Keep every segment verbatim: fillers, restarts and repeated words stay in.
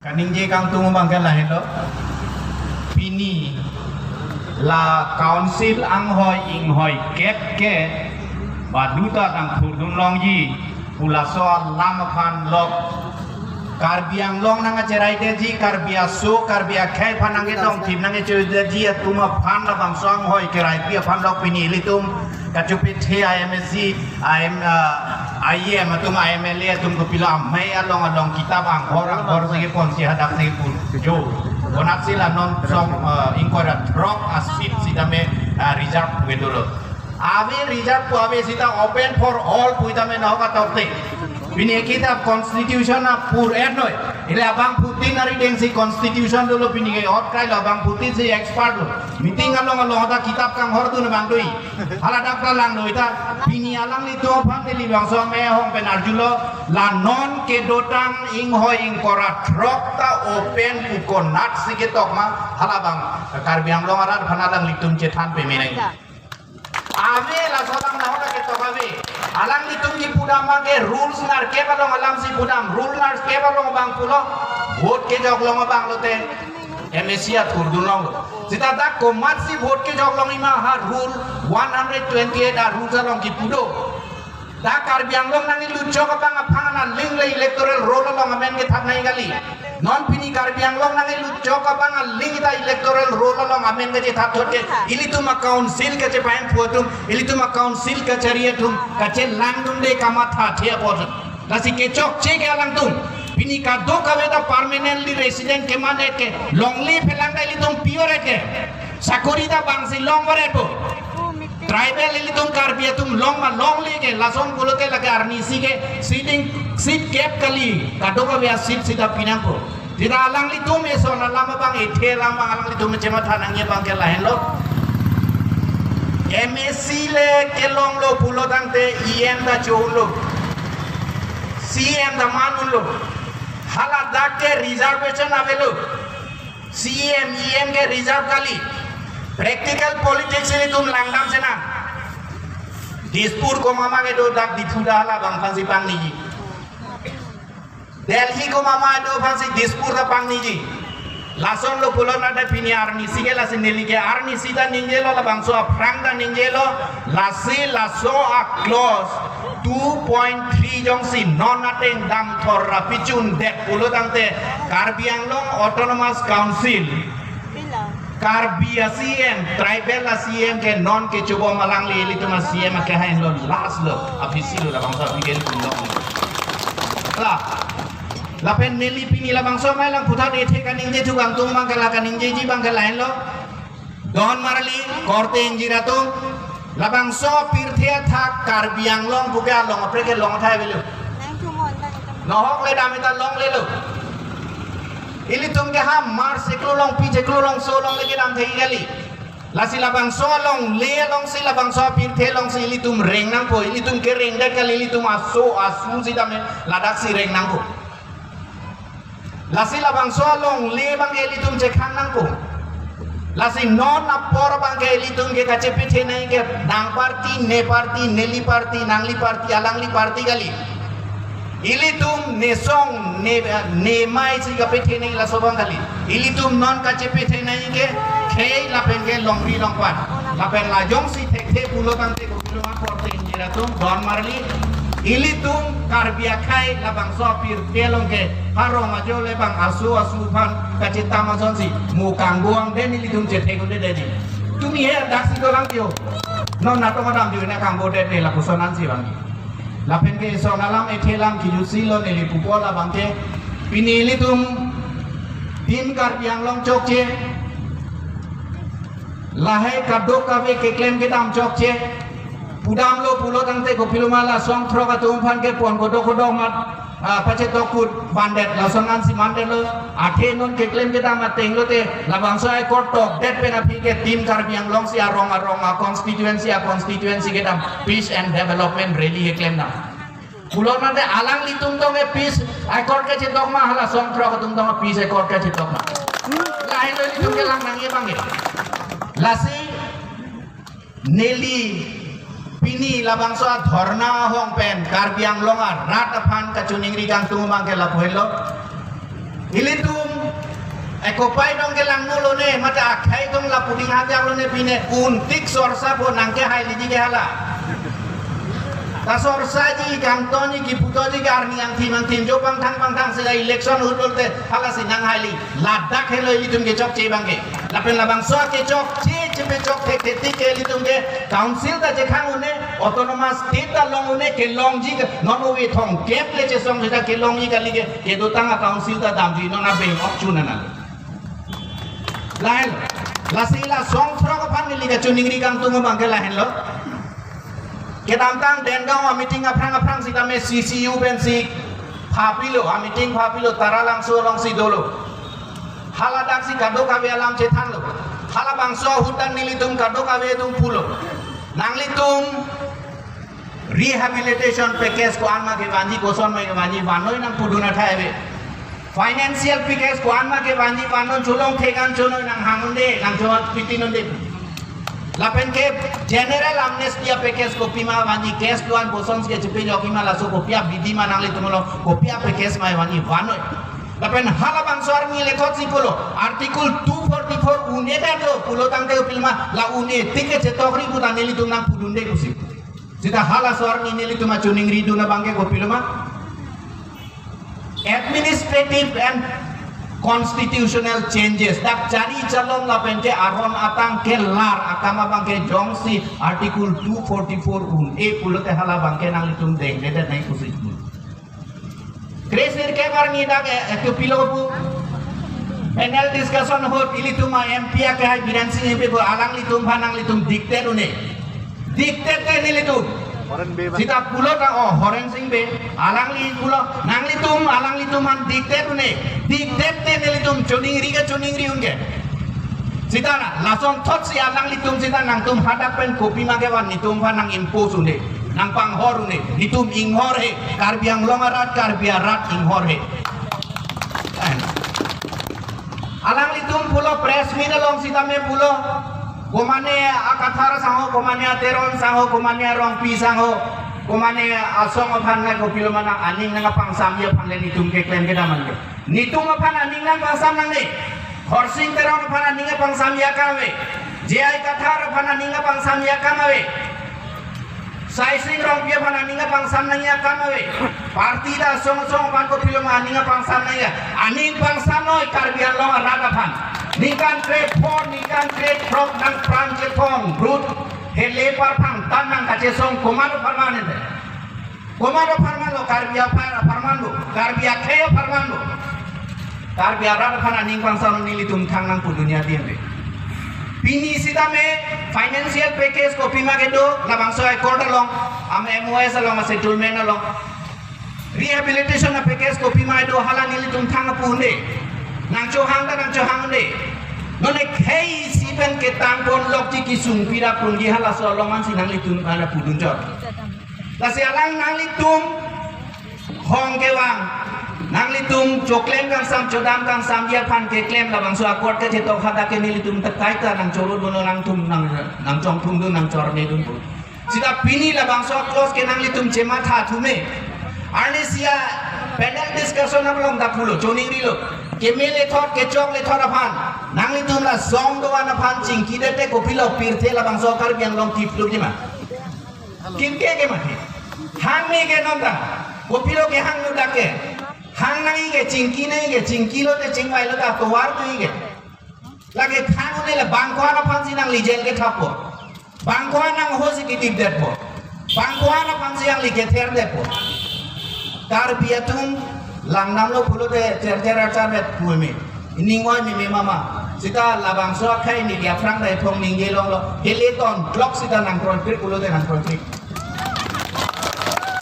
Kaningje kangtung abang ke lahenlo. Pini la council anghoi inghoi kep ke baduta nangthurdun longji pu laso alam aphan lok Karbi Anglong nangkacherai detji, Karbi aso, Karbi akhei aphan nangketong thim nangkechoi detji atum aphan labangso anghoi keraipi aphan lok pini ilitum kachupithe I M A C, I M, ah, I E M atum, I M L A atum kopilo amei along along kitap anghor anghor si keponsi hadak si pun jo. Konatsi la non song, ah, ingkoi ra throk a seat sitame, ah, reserve pu dolo. Ave reserve pu ave sita open for all pu sitame nahok atokte. Pini kitap constitution apor et noi. Ili abangphutin arideng si constitution dolo pini ke ot kailo abangphutin si expert lo. Meeting along along ta kitap kanghordun abang doi. Haladak ta langdoi ta pini alanglitum aphan neli bangso amei ahong pen arjulo, la non kedotang inghoi ingkoi ra throk ta open pu konatsi ketok ma halabang Karbi Anglong arat aphan alanglitum chethan peme nang. Ave laso abang nahok ketok ave. Alanglitum kipudam abang ke rules nerkep along alamsi pudam. Rule nerkep along abang pulo vote kejok long abang lote M A C athurdun long. Sita dak komatsi vote kejok longji ma ha rule one hundred twenty-eight a rules along kipu do. Dak Karbi Anglong nangkelut chok abang aphan aling le electoral roll along amen kethap nangji kali. Non pini Karbi Anglong nangkelut chok abang aling ta electoral roll along amen kachethap thot ke ilitum a council kachepahem phu atum, ilitum a council kachari atum, kachelangdunde kamathathe apot atum. Lasi kechokche ke alangtum. Pini kadokave ta permanently resident keman et ke longle phelang ta ilitum pure ke. Sakori ta bangsi long barepo. Tribal ilitum Karbi atum long ma longle ke lason pulote lake arnisi ke seating seat kep kali. Kadokave a seat sita pinangpo. Sita alanglitum eson alam abang ethe alam abang alanglitum chematha nangji abang ke lahenlo. M A C le kelonglo pulo tangte E M ta cho-unlo. C M ta man-unlo. Haladak ke reservation avelo. C M, E M ke reserve kali. Practical politics ilitum langdam sena. Dispur komat ma kedo dak Diphu ta halabang aphansi pangniji. Delhi komat ma kedo aphansi Dispur ta pangniji. Lasonlo pulo nada pini arnisi ke lasi neli ke arnisi ta ningjelo labangso aphrang ta ningjelo lasi laso a clause two point three jongsi non ateng damthor ra pichundet pulo tangte Karbi Anglong Autonomous Council Karbi a C M, tribal a C M ke non kechobom alangli ilitum a C M ke hain lo last lo, aphi si lo labangso aphi ke ilitum lo. La, lapen neli pini labangso amei lang puthot ethe kaningje thu kangtung abang ke la kaningjeji abang ke lahenlo. Don Marli, korte ingjir atum, labangso pirthe athak Karbi Anglong puke along apre ke long thai avelo. Nahok le dam ita longlelo. Ilitum ke ha March chiklo long, pi chiklo long, so longle kedam thai kali. Lasi labangso alongle alongsi labangso pirthe alongsi ilitum reng nangpo, ilitum kerengdet kali, ilitum aso asu sitame ladaksi reng nangpo. Lasi labangso alongle abang ke ilitum chekhang nangpo. Lasi non apor abang ke ilitum ke kachepithe nangji ke nang party, ne party, neli party, nangli party, alangli party kali. Ilitum nesong ne, ne amei si kapithe nangji laso abang kali. Ilitum non kachepithe nangji ke khei lapen ke longri longpat. Lapen la jongsi thekthe pulo tangte kopilo ma korte ingjir atum Don Marli. Ilitum Karbi akhei labangso pirthe along ke harong ajo le abang asu asu aphan kachetam asonsi mo kangbo angden ilitum chethek un'edet dei. Tumi he daksi dolang tio. Non natong adam jo ne kangbodet ne lapuson ansi abang. Lapen ke eson alam ethe alam kijutsi lo neli pupo labang ke. Pini ilitum Team Karbi Anglong chokche. Lahai kadokave keklem kedam chokche. Pudamlo pulo tangte kopilo ma la song throk atum aphan ke pon kodok kodok mat, ah, pachetok kut vandet lason ansi mandetlo. Athe non keklem kedam ateng lote labangso accord tokdet pen aphi ke Team Karbi Anglong si arong arong a constituency a constituency kedam peace and development rally keklemdam. Pulo nangte alanglitum tong ke peace accord kachetok ma hala song throk atum tong peace accord kachetok ma. Lahelo ilitum kelang nangji abang ke. Lasi neli pini labangso a dhorna ahong pen Karbi Anglong arat aphan kachiningri kangtung abang ke lapu helo. Ilitum ekopai tong ke langno lone, mate akhai tong lapu ding hajak lone pine, untik sorsa po nangke hai liji ke hala. Ta sorsaji, kangtonji, kiputoji ke arni angthim angthim jo pangthang pangthang sida election ahut pulote hala si nang hai li. Ladak helo ilitum kechokche abang ke. Lapen labangso kechokche chepechokthe thekthe tik ke ilitum ke council ta chekhang un-e, autonomous state ta long un-e, kelongji ke non ove thomkep le chesong seta kelongji kali ke, kedotang a-council ta damji non abeng ok chun nang. Lahenlo. Lasi la song throk aphan neli kachiningri kangtung abang ke lahenlo. Kedamtang Dengaon a-meeting aphrang aphrang sitame C C U pensi phapilo, a-meeting phapilo, Taralangso alongsi dolo. Haladak si kadokave alam chethanlo. Halabangso ahut ta nelitum kadokave atum pulo. Nanglitum rehabilitation package ko-an ma kevanji, koson ma kevanji, vannoi nangpudun athai ave. Financial package ko-an ma kevanji, vannon cholong thekan chonoi nanghang un-e, nangchonoi pitin un-e. Lapen ke general amnesty package kopima vanji, case do-an kosonsi kechepejok-i ma, laso kopi abidi ma, nanglitum along kopi a-package ma vanji, vannoi. Lapen halabangso arni lethotsi pulo, Article two forty-four un-edetlo pulo tangte kopiloma, la un-e tik ke chetokri pu ta nelitum nangpudunde pusi. Seta halaso arni nelitum kachiningridun abang ke kopiloma, administrative and constitutional changes. Dak chari chalom lapen ke aron atang kelar akam abang ke jongsi Article two forty-four un-e pulote hala abang ke nanglitum dengdedet nangji pusi. Kresir ke arni dak, eh, eh, kopilo pu panel discussion ahut ilitum a-M P akehai Biren Sing Engbet pu alanglitum aphan nanglitum dictate un-e. Dictate ke nelitum. Horen Bey ma. Seta pulo ta, oh, Horen Sing Bey, alangli pulo, nanglitum, alanglitum aphan dictate un-e. Dictate ke nelitum chiningri ke chiningri un-e. Seta na, lason thotsi alanglitum seta nangtum hadak pen kopima kevan netum aphan nang-impose un-e, nangpanghor un-e, netum inghor he, Karbi Anglong arat, Karbi arat inghor he. Alanglitum pulo press meet along sitame pulo, komane a-Kathar sangho, komane a-Teron sangho, komane a-Rongpi sangho, komane asong aphan na kopiloma nang aning nangpangsamji aphan le netum keklem kedam an ke. Netum aphan aning nangpangsam nangne. Khorsing Teron aphan aning nangpangsamji akam ave. J I Kathar aphan aning nangpangsamji akam ave. Saising Rongpi aphan aning nangpangsam nangji akam ave. Party ta asong asong aphan kopiloma aning nangpangsam nangji. Aning pangsamnoi Karbi Anglong arat aphan. Ningkan kretphongo, ningkan krethrok nangpran chethong, brut hele parphang tan nangkachesong komat apharman ente. Komat apharman lo, Karbi aphan apharman lo, Karbi akhei apharman lo. Karbi arat aphan aning pangsamnon nelitum thang nangpudun adim ave. Pini sitame financial package kopima kedo, labangso accord along, am M O S along, a-settlement along. Rehabilitation a-package kopima kedo hala nelitum thang pu un-e. Nangchohang ta nangchohang un-e. Non akhei isi pen ketang ponlokji kesung pira ponji halaso along ansi nanglitum hala pudun chot. Lasi alang nanglitum hong kevang, nanglitum choklem kangsam, chodam kangsamji aphan keklem labangso accord kachetok hadak ke nelitum ta kaita nangchorot bono nangtum nang, nangchongthumdun nangchornedun pu. Seta pini labangso clause ke nanglitum chematha thume. Arnisi a-panel discussion along dak pulo, chiningrilo. Keme lethot, kechok lethot aphan. Nanglitum la song do-an aphan chingkidet te kopilo pirthe labangso Karbi Anglong kiplup ji ma. Kimke ke mati. Hang ni ke non ta. Kopilo kehang nu dak ke. Hang nangji ke, chingki nangji ke, chingki lote chingvai lote atovar tu ji ke. Lake khang un-e la bang ko-an aphansi nangli jail kethappo. Bang ko-an nanghosi kedipdetpo. Bang ko-an aphansi nangli ketherdetpo. Karbi atum langdamlo pulote chercher archar vet pu me. Ning oi meme mama. Seta labangso akhei ni dia phrang dai phong ningje longlo. Hele ton clock seta nangkroikre pulote nangkroikre.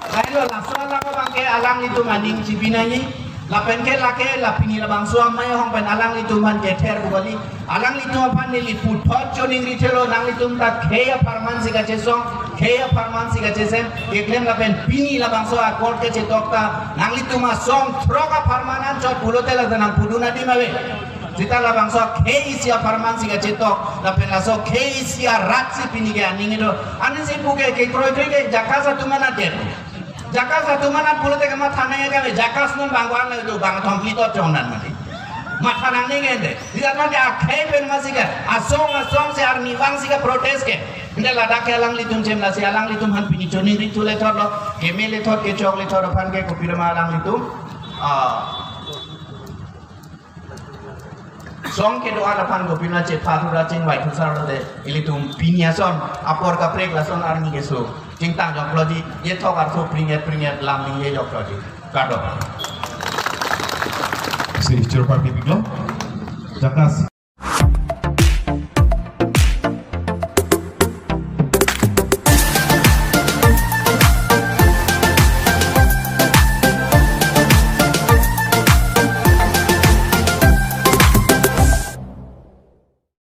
Lahenlo laso alam abang ke alanglitum aning chipi nangji. Lapen ke lake la pini labangso amei ahong pen alanglitum aphan kether pu kali. Alanglitum aphan neli puthot chiningri thelo, nanglitum ta khei apharman si kachesong, khei apharman si kachesem, keklem lapen pini labangso accord kachetok ta, nanglitum asong throk apharman anchot pulote la ta nangpudun adim ave. Seta labangso khei isi apharman si kachetok, lapen laso khei isi arat si pini ke aning kedo. Anisi pu ke kekroikre ke JACAS atum anat ke. JACAS atum anat pulote kematha nangji akam ave, JACAS non bang ko-an le do, bang thom pi tot chongnan mati. Matha nangning ente. Di aphan ke akhei pen masi ke asong asong si arnivang si ke protest ke. Ente ladak ke alanglitum chem lasi alanglitum aphan pini choningri thu lethot lo. Keme lethot kechok lethot aphan ke kopi rama alanglitum. Ah. Song kedo-an aphan kopi ma chepha thu ra chingvai thu sar lote. Ilitum pini ason apor kaprek lason arni keso. Chingtang jokloji, yethok arthu pringet pringet lam ningje jokloji. Kado. Si chirpar pipiklo. Jakas.